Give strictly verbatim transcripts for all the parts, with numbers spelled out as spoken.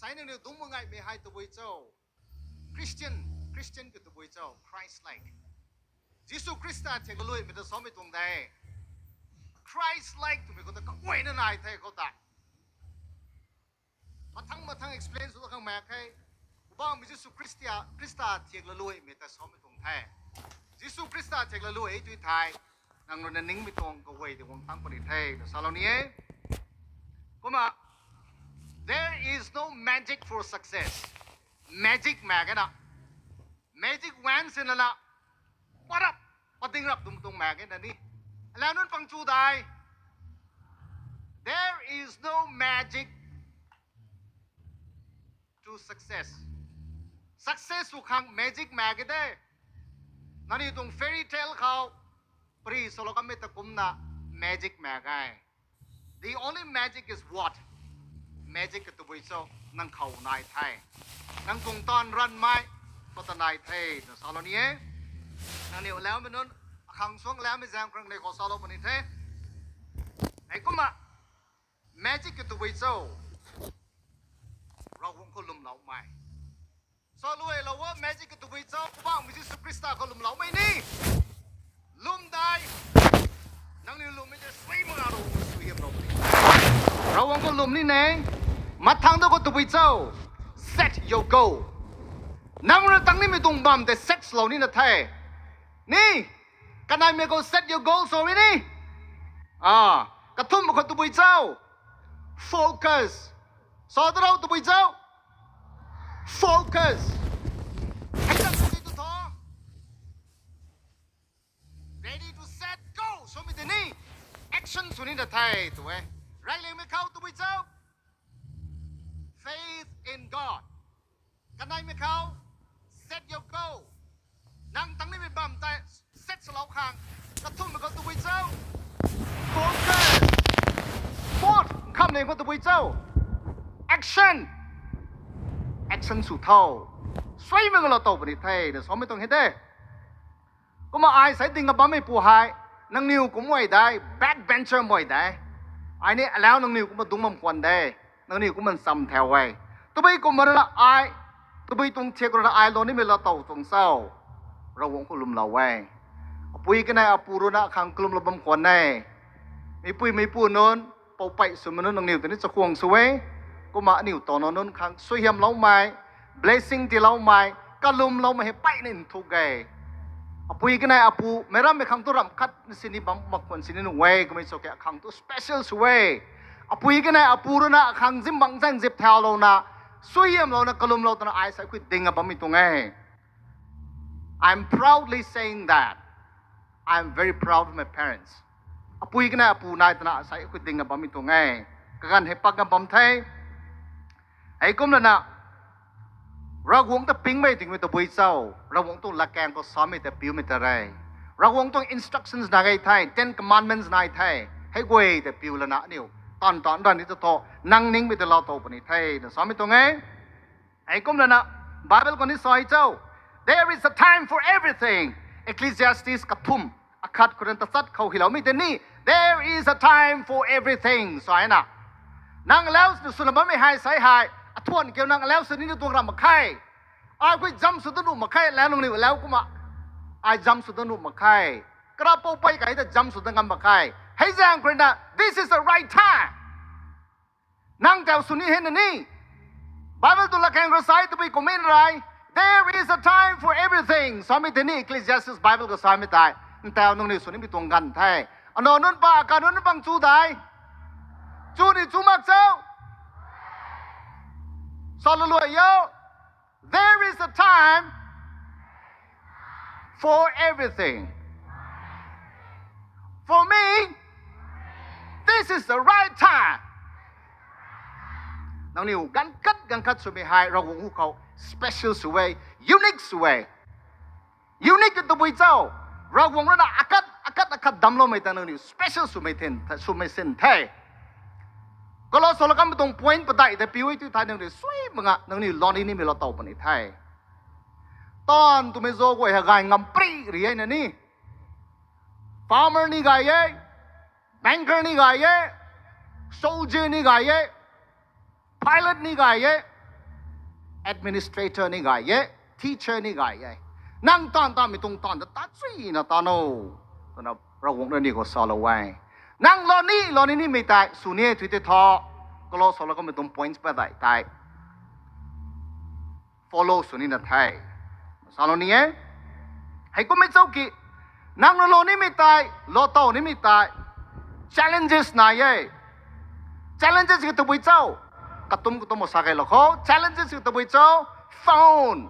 Ai nangniw dungc mak ngaimei hei tabui cho? Christian, Christian ki tabui cho? Christ-like. Jisu Khrista thiak laluaimei ta samei tuang de. Christ-like twmei khou ta kaguayna nai the khou ta. Mathang mathang explain sw khang mak khe. Poubauhmei Jisu Khrista, Khrista thiak laluaimei ta samei tuang the. Jisu Khrista thiak laluai tui thei, nang rui na ningmei tuang kaguay tei guang tang puni the, na salou ni e. Kumna, there is no magic for success. Magic mak ge na. Magic wand sinlana, parap, pading rap dum tuang mak ge na ni. Alau nunc pang chu dai. There is no magic to success. Success sw khang magic mak ge de. Nangniw tuang fairy tale khou, pari salou kanmei ta kumna magic mak ge. The only magic is what? Magic ka tabui cho, nang khou nai the. Nang tuang taanv ranvmei khou ta nai the, na salou ni e. Nangniw alaumei nunc, akhang suang alaumei zaeng khang nei khou salou puni the. Hei kumna, magic ka tabui cho, Ravguangc khou lwmloumei. Saluailou o, magic ka tabui cho, Poubauhmei Jisu Khrista khou lwmloumei ni. Lwm dai. Nangniw lwmmei tei suai mak na Ravguangc khou suaihiamlou puni. Ravguangc khou lwm ni ne. Mathang tu khou tabui cho, set your goal. Nang rui tang nimei tuang bam tei set swlou nina the. Ni, kanaimei khou set your goal sw ni. Ah, kathumhmei khou tabui cho, focus. Sa ta rou tabui cho, focus. Hei ta tabui tu tho. Ready to set, go. Swmei tei ni, action sw nina the tu e. Reyliangmei khou tabui cho, faith in God. Kanaimei khou, set your goal. Nang tang nimei bam tei set swlou khang. Kathumhmei khou tabui cho, focus. Fourth, nkhamhliang khou tabui cho, action. Action sw tho. Suaimei kalou tow puni the, na samei tuang he de. Kumna ai sei ding a bammei pu hei, nangniw kumc mei de, backbencher mei de. Ai ni alau nangniw kumna dungc bam khwan de. Nangniw kumna ncham thau e. Tabui kumna rui na ai, tabui tuang thiak rui na ai lou nimei lou tow tuang cho, Ravguangc khou lwmlou e. Apui kanei apu rui na akhang kalwmlou bam khwan e. Meipui meipu nunc, poupei swmei nunc, nangniw ta ni chakhwang sw e. Kumna aniw taw nunc khang suaihiamloumei, blessing tiiloumei, kalwmloumei hei peyna nthuk e. Apui kanei apu, meic rammei khang tu ramh khat sini bam mak khwan sini nuh e, kamei cho ke akhang tu special sw e. Apui kanei apu rui na akhang zim bang zaeng zip thaulouna, suaihiamlouna, kalwmlou twna ai sei khui ding a bammei tuang e. I'm proudly saying that. I'm very proud of my parents. Apui kanei apu nai twna sei khui ding a bammei tuang e. Kaganv hei pak a bam the. Hei kumlana, Ravguangc ta pingmei tingmei tabui cho, Ravguangc tuang latkaeng khou samei ta piumei ta re. Ravguangc tuang instructions nai the, Ten Commandments nai the. Hei guay ta piu lana aniu taanv taanc ranv ni ta tho, nang ningmei ta lou tow puni the, na samei tuang e. Hei kumlana, Bible khou ni sa cho, there is a time for everything. Ecclesiastes kathumh, akhat khou rui tachat khou hyloumei tei ni, there is a time for everything, sa na. Nang alau sw na bammei hei sei hei, athuan kiu nang alau sw ni tuang ram mak khe. Ai khui jam sw ta nuh mak khe, alau nangniw alau kumna. Ai jam sw ta nuh mak khe. Kara poupei kai ta jam sw ta ngam mak khe. Hei zaeng khou rui na, this is the right time. Nang tau sw ni hei na ni. Bible tuang latkaeng rui sei tabui kumna rei, there is a time for everything. Samei tei ni Ecclesiastes Bible khou samei tei. Ntau nangniw sw nimei tuang ganv the. Anow nunc pa, akan nunc pang chu dai. Chu ni chu mak cho. Sa luluai yo. There is a time for everything. For me, this is the right time. Nangniw ganv khat ganv khat swmei hei Ravguangc hu khou special sw e, unique sw e. Unique tabui cho, Ravguangc rui na akhat akhat akhat damcloumei ta nangniw special swmei thin, swmei sin the. Kalo salou kanmei tuang point padeih ta piu e tu thei nangniw sui mak nga nangniw lani nimei lou tow puni the. Taanv twmei zauc guay hei gay ngam pri ri e na ni. Farmer ni gay e, banker ni gay e, soldier ni gay e, pilot ni gay e, administrator ni gay e, teacher ni gay e. Nang taanv taanvmei tuang taanv ta tat suina tat no, twna Ravguangc rui ni khou salou e. Nang lou ni lou ni nimei tei sw ni e thui tei thu, kalou salou kamei tuang points padeih tei follow sw nina the. Salou ni e. Hei kummei chauki, nang lou lou nimei tei, lou tow nimei tei challenges nai e. Challenges ki tabui cho? Katum katum sa kei lou khou. Challenges ki tabui cho? Phone.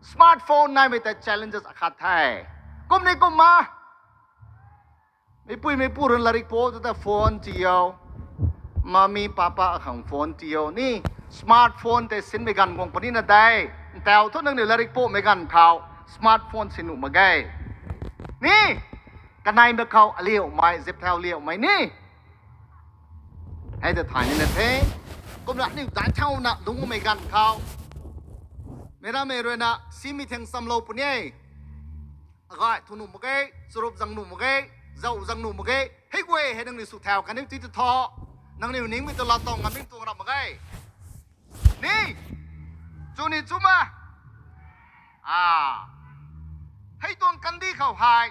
Smartphone naimei tei challenges akhat the. Kum ni kumna, meipui meipu rui latrik po ta phone tiu, mummy papa akhang phone tiu ni. Smartphone tei sinmei ganv guang punina de. Ntau thu nangniw latrik pomei ganv khou smartphone sin nuh mak ge. Ni, kaneimei khou aliumei, zip thau liaumei ni, hei ta thay nina the. Kumna aniu daic thauna lungmei ganv khou, meic rammei ruina simei theng chamlou puni e. Agay thu nuh mak ge, charup zang nuh mak ge, zauh zang nuh mak ge. Hei guay hei nangniw sw thau kaniw ti tu thu, nangniw ningmei tu laa tang ngamei tuang ram mak ge. Ni, chu ni chuma. A, hei tuang kandih khou hei,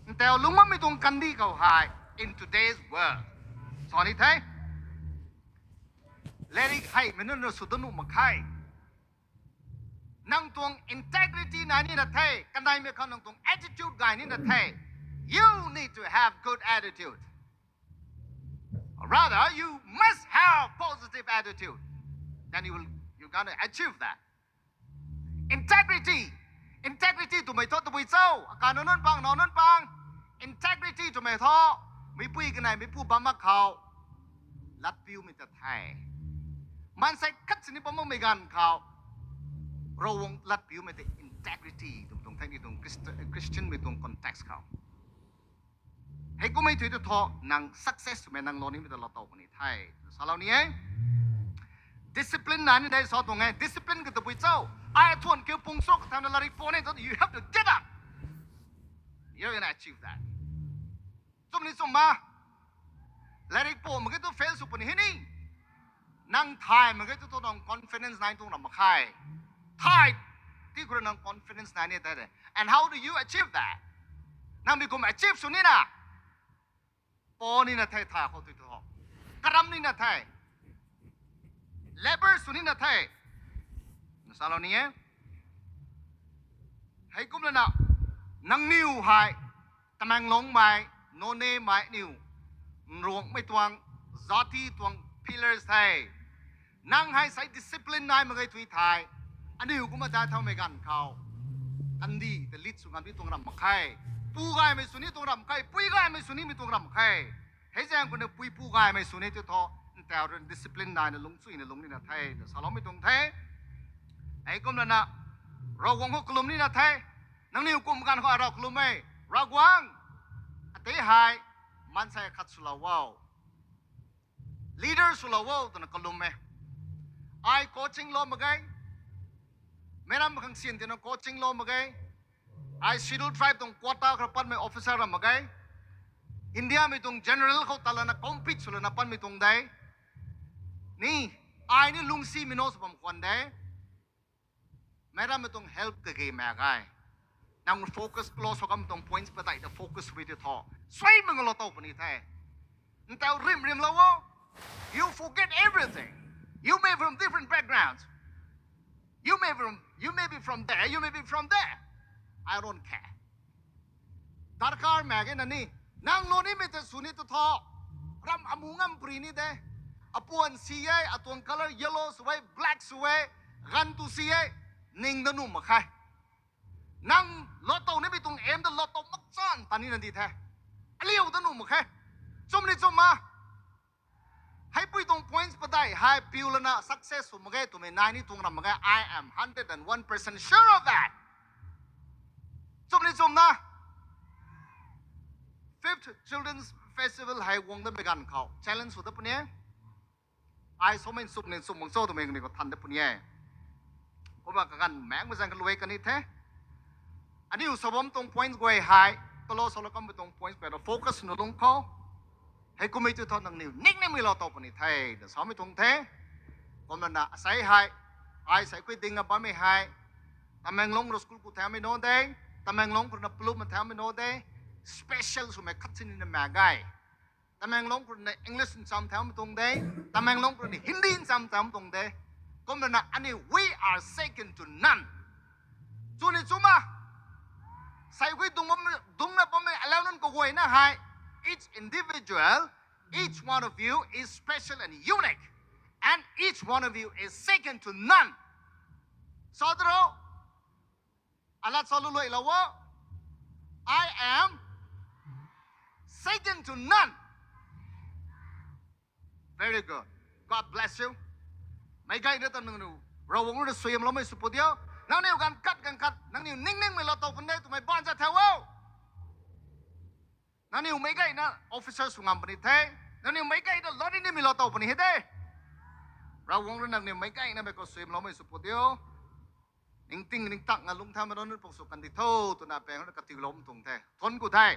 ntau lungc bammei tuang kandih khou hei, in today's world, sa ni the, latrik heimei nunc rui sw dat nuh mak khe. Nang tuang integrity nai nina the, kaneimei khou nang tuang attitude gay nina the. You need to have good attitude. Rather, you must have positive attitude. Then you will, you're gonna achieve that. Integrity. Integrity twmei thu tabui cho? Akai nunc pang, nunc pang. Integrity twmei thu, meipui kanei meipu bam mak khou latpiumei ta the. Maansei khat sini bam makmei ganv khou, Ravguangc latpiumei tei integrity twmei tuang the, ni tuang Christ-, Christianmei tuang context khou. Hei kummei thui tu thu, nang success twmei nang lou nimei ta lou tow puni the. Salou ni e. Discipline nai ni de sa tuang e. Discipline ki tabui cho? Ai thuan kiu pung cho kathauna latrik po ni thu, you have to get up. You're gonna achieve that. Chum ni chumma, latrik po mak ge tu fail sw puni hei ni. Nang thay mak ge tu thu nang confidence nai tuang ram mak khe. Thay, ti khou rui nang confidence nai ni tei de. And how do you achieve that? Nang mi kum achieve sw nina, po nina the thay khou tui thu, karam nina the, labor sw nina the. Salou ni e. Hei kumlana, nangniw hei, Tamenglongmei, Nonemei niw, Nruangmei tuang, zati tuang pillars the. Nang hei sei discipline nai mak ge thui thei, aniw kumna daic thaumei ganv khou, kandih ta lead sw ngamei tuang ram mak khe. Pu gaymei sw ni tuang ram khe, pui gaymei sw nimei tuang ram khe. Hei zaeng khou na pui pu gaymei sw ni tu thu, ntau rui discipline naina lungc chuina lungc nina the, na saloumei tuang the. Hei kumlana, Ravguangc khou kalum nina the. Nangniw kum ganv khou ai Rav kalum e, Ravguangc, atei hei, maansei khat swlou o, leader swlou o twna kalum e. Ai coaching lou mak ge. Meic ram khang syan tina coaching lou mak ge. Ai Scheduled Tribe tuang quota khou patmei officer ram mak ge. Indiamei tuang general khou talana compete swlana patmei tuang de. Ni, ai ni lungcsimei na sw bam khwan de. Meic rammei tuang help kage mak ge. Nang focus close hou kam tuang points padeih ta focus sw ti thu, suai mak lou tow puni the. Ntau rim rimlou o. You forget everything. You may be from different backgrounds. You may be from, you may be from there, you may be from there. I don't care. Darkar mak ge na ni. Nang lou nimei ta sw ni tu thu, ram amu ngam pri ni de. Apuan si e, atuang color yellow sw e, black sw e, ganv tu si e, ning dat nuh mak khe. Nang lou tow nimei tuang aim ta lou tow makchan ta nina di the. Aliu dat nuh mak khe. Chum ni chumma, heipui tuang points padeih hei piu lana success sw mak ge twmei nai ni tuang ram mak ge. I am hundred and one percent sure of that. Chum ni chumna, Fifth Children's Festival hei guang damei ganv khou challenge sw dat puni e. Ai somei nchumh ni nchumh mak cho twmei ni khou than dat puni e. Kumna kaganv maengmei zaeng kaluai kan ni the. Aniu sa bam tuang points guay hei, talou salou kammei tuang points guay ta focus na lungc khou, hei kummei tu thu nangniw ning nimei lou tow puni the, ta samei tuang the. Kumlana asei hei, Ai sei kui ding a bammei hei, Tamenglong khou rui school ku thaumei no de, Tamenglong khou rui na plum a thaumei no de, special swmei khat sini na mak ge. Tamenglong khou rui na English ncham thaumei tuang de, Tamenglong khou rui na Hindi ncham thaumei tuang de. Kumna na aniu, we are second to none. Chuni chuma, sei kui dung bam, dungna bammei alau nunc kaguayna hei, each individual, each one of you is special and unique, and each one of you is second to none. Sa taro, alat sa luluailou o. I am second to none. Very good. God bless you. Meic gayna ta nangniw Ravguangc rui na suaihiamloumei sw pu diu. Nangniw ganv khat ganv khat nangniw ningningmei lou tow puni de twmei baan za thau o. Nangniw meic gayna officer sw ngam puni the. Nangniw meic gayna lani nimei lou tow puni he de. Ravguangc rui nangniw meic gaynamei khou suaihiamloumei sw pu diu. Ningting ningtak nga lungc thaumei nunc pung sw kandi tho twna pang rui na katiulou tuang the. Thuanc ku the.